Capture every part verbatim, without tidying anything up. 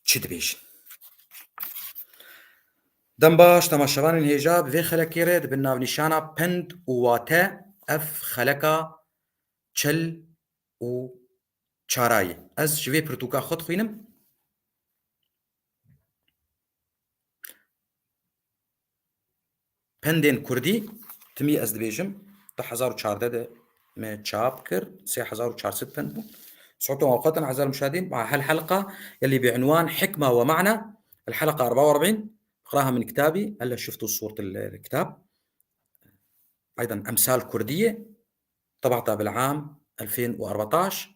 çi dibêjin. Dem baş, temaşevanên hêja, bi vê xelekê re di bin navnîşana pend û wate ev xeleka çel û çarayê. Ez ji vê pirtûka xwe dixwînim. Pendên Kurdî, timî ez dibêjim, du hezar û çardeh de me çap kir, sê hezar û çar sed pend bû. صوت وقت عزيزي المشاهدين مع هالحلقة يلي بعنوان حكمة ومعنى، الحلقة أربعة وأربعين، بقراها من كتابي، هلا شفتوا صورة الكتاب. أيضًا أمثال كردية، طبعتها بالعام ألفين وأربعتاش،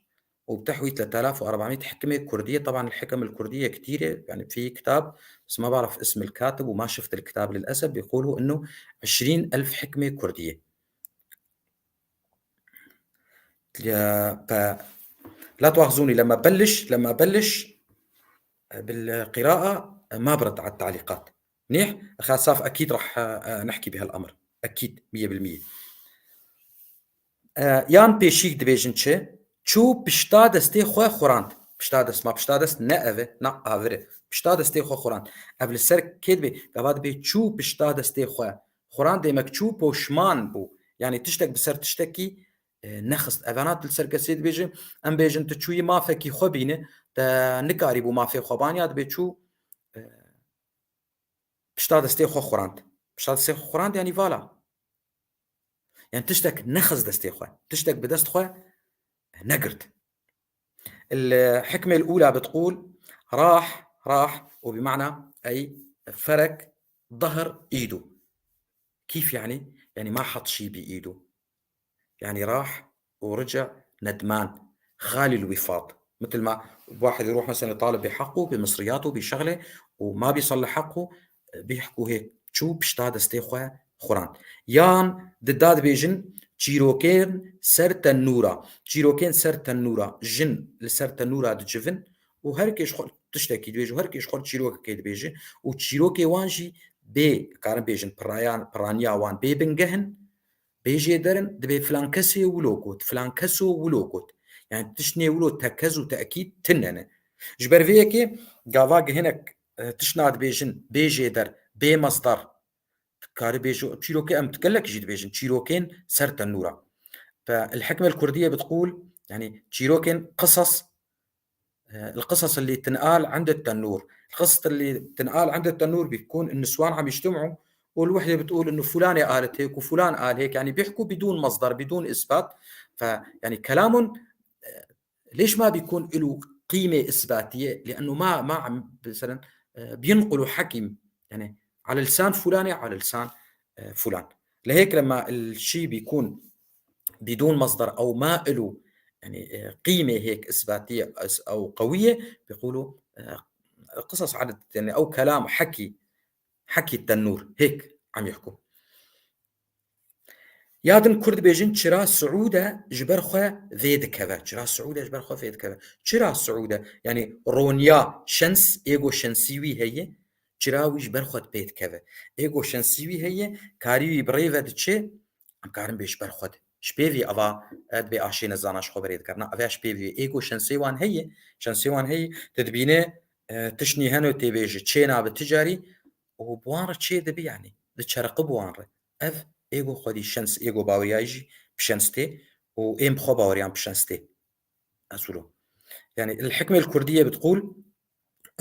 وبتحوي ثلاثة آلاف وأربعمية حكمة كردية. طبعًا الحكم الكردية كتيرة، يعني في كتاب، بس ما بعرف اسم الكاتب وما شفت الكتاب للأسف. بيقولوا إنه عشرين ألف حكمة كردية. يا، ف-، لا تواخذوني لما بلش، لما بلش بالقراءة ما برد على التعليقات. منيح؟ أخا صاف، أكيد رح، آه، نحكي بهالأمر. أكيد، مية بالمية. آه، yan pêşîk dibêjin çi? Çû pişta destê xwe xurand. Pişta dest, ma pişta dest ne ev e, na avir e. Pişta destê xwe xurand. Ev li ser kê dibe? Gava dibe çû pişta destê xwe xurand, demek çû poşman bû. Yani tiştek bi ser tiştekî, e, nexist. Evana tu li ser kesê dibêjin, em bêjin tu çûyî mafekî xwe bîne, te nikarîbû mafê xwe ban ya dibe çû, e, pişta destê xwe xurand. Pişta destê xwe xurand, yani vala. Yani tiştek nexist destê xwe. Tiştek bi dest xwe negirt. الحكمة الأولى بتقول راح، راح، وبمعنى أي فرك ظهر إيده. كيف يعني؟ يعني ما حط شي بإيده. يعني راح ورجع ندمان، خالي الوفاض. مثل ما واحد يروح مثلًا يطالب بحقه بمصرياته بشغلة وما بيصلح حقه، بيحكوا هيك، çû pişta destê xwe xurand. Yan dida dibêjin çîrokên ser tenûra. Çîrokên ser tenûra. Jin li ser tenûra dicivin û her kê ji xwe tiştekî dibêje û her kê ji xwe çîrokekê dibêje û çîrokê wan jî bê, karin bêjin, pirayan-, piraniya wan bê bingeh in. Bê jêder in, dibê filan kesê wilo got, filan keso wilo got. Yani tiştnê wilo tekez û te'kîd tune ne. Ji ber vê yekê gava gi hinek, e, tiştna dibêjin bê jêder, bê mesdar, dikare bêje, çîrokê em gelek jî dibêjin, çîrokên ser tenûra. Fe el hikme el kurdiye bitqul, yani çîrokên qisas، آه، القصص اللي تنقال عند التنور. القصص اللي تنقال عند التنور بيكون النسوان عم يجتمعوا، والوحدة بتقول إنه فلانة قالت هيك وفلان قال هيك، يعني بيحكوا بدون مصدر، بدون إثبات. فيعني كلامهم، آه، ليش ما بيكون له قيمة إثباتية؟ لأنه ما، ما عم، مثلًا، آه، بينقلوا حكي، يعني، على لسان فلانة، على لسان، آه، فلان. لهيك لما الشي بيكون بدون مصدر أو ما إله، يعني، آه، قيمة هيك إثباتية أس-، أو قوية، بيقولوا، آه، قصص عدد، يعني، أو كلام حكي، حكي التنور، هيك عم يحكوا. Ya din Kurd bêjin çira siûde ji ber xwe vê dikeve. Çira siûde ji ber xwe vê dikeve. Çira siûde? Yani ronya, şens, ego şensî wî heye. Çira wî ji ber xwe pê dikeve. Ego şensî wî heye, karî wî bi rê ve diçe, em karin bê ji ber xwe de. Ji pê vî ava, e, dibê aşê nezana ji xwe berê dikevna. Eve ji pê vî ego şensê wan heye, şensê wan heye, tu dibîne, e, tiştnî heno tê bêje, çê nabe ti carî û bi wan re çê dibi, yanî, diçeriqi bi wan re. Ev ego xwedî şens, ego baweriyayî jî bi şens tê û ên bi xwe baweriyan bi şens tê. Esûlo. Yani, el hikme el kurdiye bitqul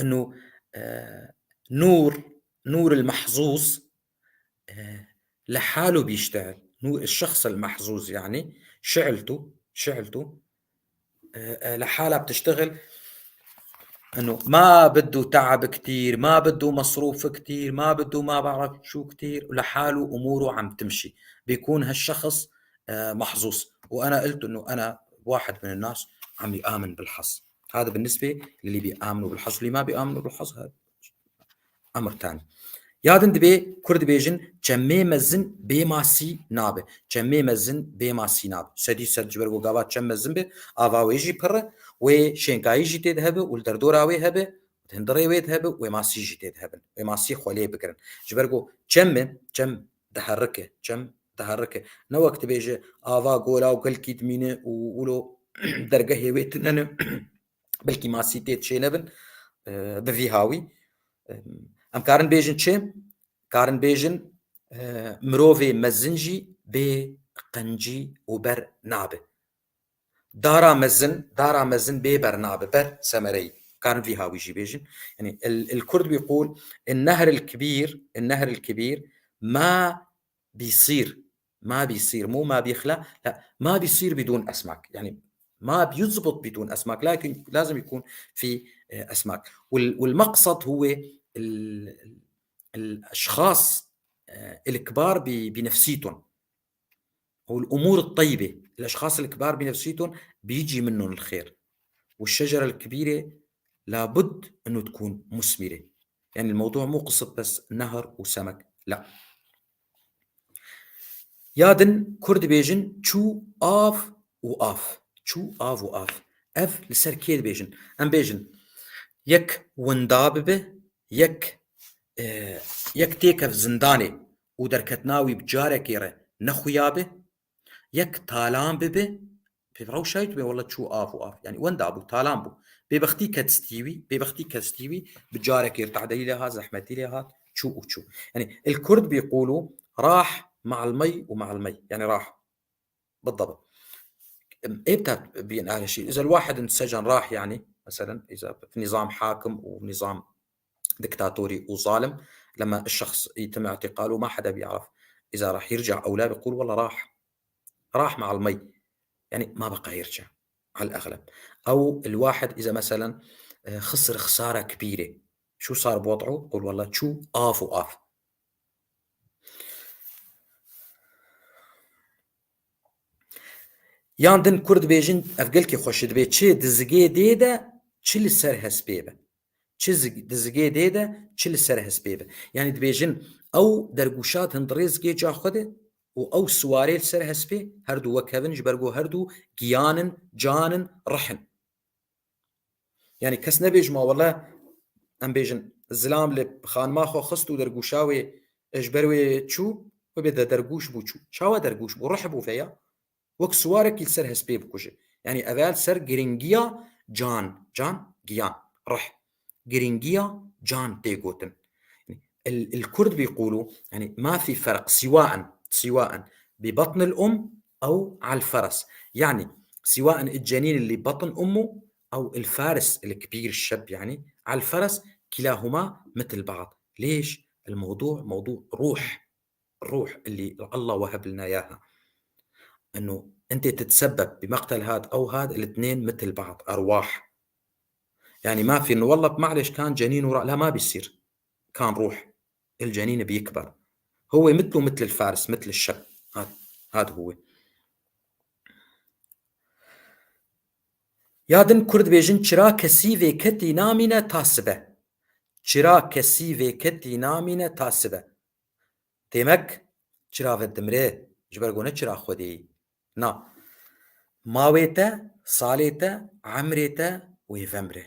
inu, e, nur, nur el mahzuz, e, لحاله بيشتغل. نور الشخص المحظوظ، يعني، شعلته، شعلته، آه، آه، لحالها بتشتغل، إنه ما بده تعب كتير، ما بده مصروف كتير، ما بده ما بعرف شو كتير، ولحاله أموره عم تمشي. بيكون هالشخص، آه، محظوظ. وأنا قلت إنه أنا واحد من الناس عم يآمن بالحظ. هذا بالنسبة للي بيآمنوا بالحظ، واللي ما بيآمنوا بالحظ، هذا أمر تاني. Ya din dibê Kurd dibêjin, çemê mezin bê masî nabe. Çemê mezin bê masî nabe. Sedî sed ji ber ku gava çem mezin be, ava wê jî pir e, wê şênkayî jî tê de hebe û li derdora wê hebe, di hundirê wê de hebe, wê masî jî tê de hebin. Wê masî xwe lê bigirin. Ji ber ku çem e, çem diherike, çem diherike. Ne wek dibêje, ava gola û gelkî dimîne û wilo dergehê wê tune ne. Belkî masî tê çê nebin. e, bi vî hawî. E, em karin bêjin çi? Karin bêjin, e, mirovê mezin jî bê qencî û ber nabe. Dara mezin, dara mezin bê ber nabe, ber semereyî. Karin vî hawî jî bêjin. Yani, el, el Kurd bîqûl, النهر الكبير، النهر الكبير ما بيصير، ما بيصير، مو ما بيخلى، لا، ما بيصير بدون أسماك. يعني، ما بيزبط بدون أسماك، لكن لازم يكون في، آه، أسماك. وال-، والمقصد هو ال-، ال-، الأشخاص، آه، الكبار ب-، بنفسيتهم. والأمور الطيبة، الأشخاص الكبار بنفسيتهم بيجي منهم الخير. والشجرة الكبيرة لابد إنه تكون مثمرة. يعني الموضوع مو قصة بس نهر وسمك، لا. Ya din Kurd dibêjin çû av û av. Çû av û av. Ev li ser kê dibêjin? Em bêjin, yek winda bibe, yek, e, yek têkev zindanê û derketina wî bi carekê re nexuya be, yek talan bibe, pê rewşa wî dibê wele çû av û av. Yani wenda bû, talan bû. Bêbextî ket stî wî, bêbextî ket stî wî, bi carekê re tehdeyî lê hat, zehmetî lê hat, çû û çû. Yani el Kurd bîqûlû rah ma'al mey û ma'al mey. Yani rah. بالضبط. إمتى بين أهل الشيء؟ إذا الواحد انسجن راح، يعني، مثلًا، إذا في نظام حاكم ونظام دكتاتوري وظالم، لما الشخص يتم اعتقاله ما حدا بيعرف إذا راح يرجع أو لا، بيقول: "والله راح، راح مع المي"، يعني، ما بقى يرجع على الأغلب. أو الواحد إذا مثلًا، آه، خسر خسارة كبيرة، شو صار بوضعه؟ بقول: "والله، شو آف وآف". Yan din Kurd dibêjin, ev gelkî xweş e, dibê çi di zigê dê de, çi li ser hespê be. Çi zig-, di zigê dê de, çi li ser hespê be. Yani dibêjin, ew dergûşat hindirê zigê ca xwe de û ew siwarê li ser hespê, her du wek hev in, ji ber ku her du giyan in, can in, rih in. Yani kes nebêjima, wele, em bêjin, zilam li xanima xwe xist û dergûşa wê, e, ji ber wê çû, wê bê de dergûş bû çû. Çawa dergûş bû? Rih bû veya. Wek siwarekî li ser hespê bikuje. Yani ev e li ser giringiya can, can, giyan, rih. Giringiya can tê gotin. El, el Kurd bîqûlû, yani, ma fî ferq, siwaen, siwaen, bi batn el um ew al feres. Yani, siwaen el cenin li batn ummu ew el faris el kbîr şeb, yani, al feres, kilahuma mitl ba'd. Lêş? El mewdu, mewdu ruh. الروح اللي الله وهب لنا إياها، إنه أنت تتسبب بمقتل هاد أو هاد، الاتنين متل بعض، أرواح. يعني ما في إنه والله معلش كان جنين وراء، لا، ما بيصير. كان روح، الجنين بيكبر، هو متله متل الفارس، متل الشب. هاد، هاد هو. Ya din Kurd bêjin, çira kesî vê ketî namîne ta sibe. Çira kesî vê ketî namîne ta sibe. Têmek çira ve dimre, ji ber ku ne çira Xwedê yî. Na. Mawê te, salê te, emrê te wê vemre.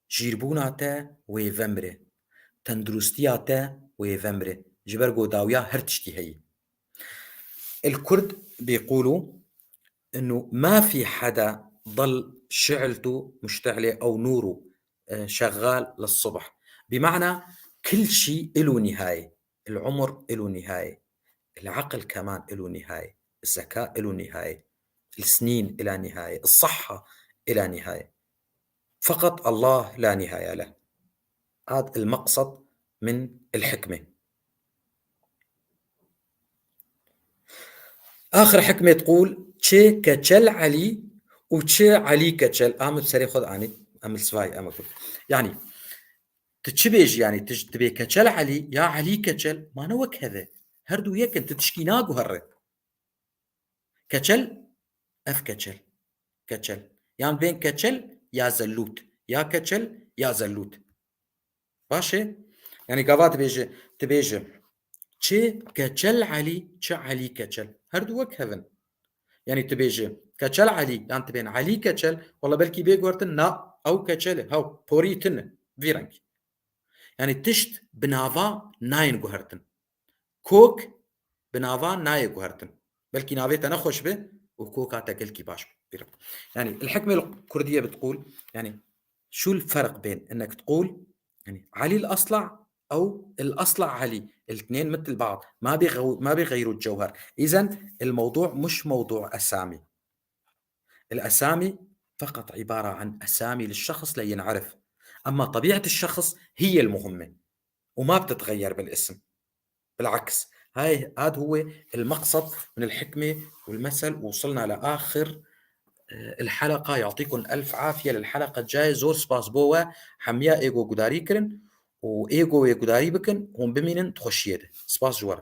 Jîrbûna te wê vemre. Tenduristiya te wê vemre. Ji ber ku dawiya her tiştî heyî. El Kurd bîqûlû إنه ما في حدا ضل شعلته مشتعلة أو نوره، آه، شغال للصبح. بمعنى كل شيء إله نهاية. العمر إله نهاية، العقل كمان إله نهاية، الذكاء إله نهاية، السنين إلها نهاية، الصحة إلها نهاية، فقط الله لا نهاية له. هذا المقصد من الحكمة. آخر حكمة تقول: çi Keçel Elî û çi Elî Keçel. Em bi serê xwe de anî, em li sivayê, em ku. Yani, tu çi bêjî, yani, tu ji, tu bê Keçel Elî ya Elî Keçel, mane wek hev e. Her du yek in, tu tişkî naguhere. Keçel, ev Keçel. Keçel. Yan bên Keçel ya Zellût. Ya Keçel ya Zellût. Baş e? Yani gava dibêje, dibêje, çi Keçel Elî, çi Elî Keçel. Her du wek hev in. Yani dibêje, Keçel Elî, yan dibên Elî Keçel, wala belkî bê guhertin, na, ew Keçel e, hew, porî tune, vî rengî. Yani tişt bi nava nayên guhertin. Kok bi nava nayê guhertin. Belkî navê te nexweş be û koka te gelkî baş be. Bîra. Yani, el hikme li Kurdiyê bitqûl, yani, شو الفرق بين إنك تقول يعني علي الأصلع أو الأصلع علي؟ الاثنين مثل بعض، ما بيغو-، ما بيغيروا الجوهر. إذن الموضوع مش موضوع أسامي. الأسامي فقط عبارة عن أسامي للشخص لينعرف، أما طبيعة الشخص هي المهمة وما بتتغير بالاسم. بالعكس، هاي، هاد هو المقصد من الحكمة والمثل، ووصلنا لآخر، آه، الحلقة. يعطيكم ألف عافية. للحلقة الجاية زور سباس بۆ we hemiya ê ku gudarî kirin û ê ku wê gudarî bikin hûn bimînin di xweşiyê de. Spas ji we re.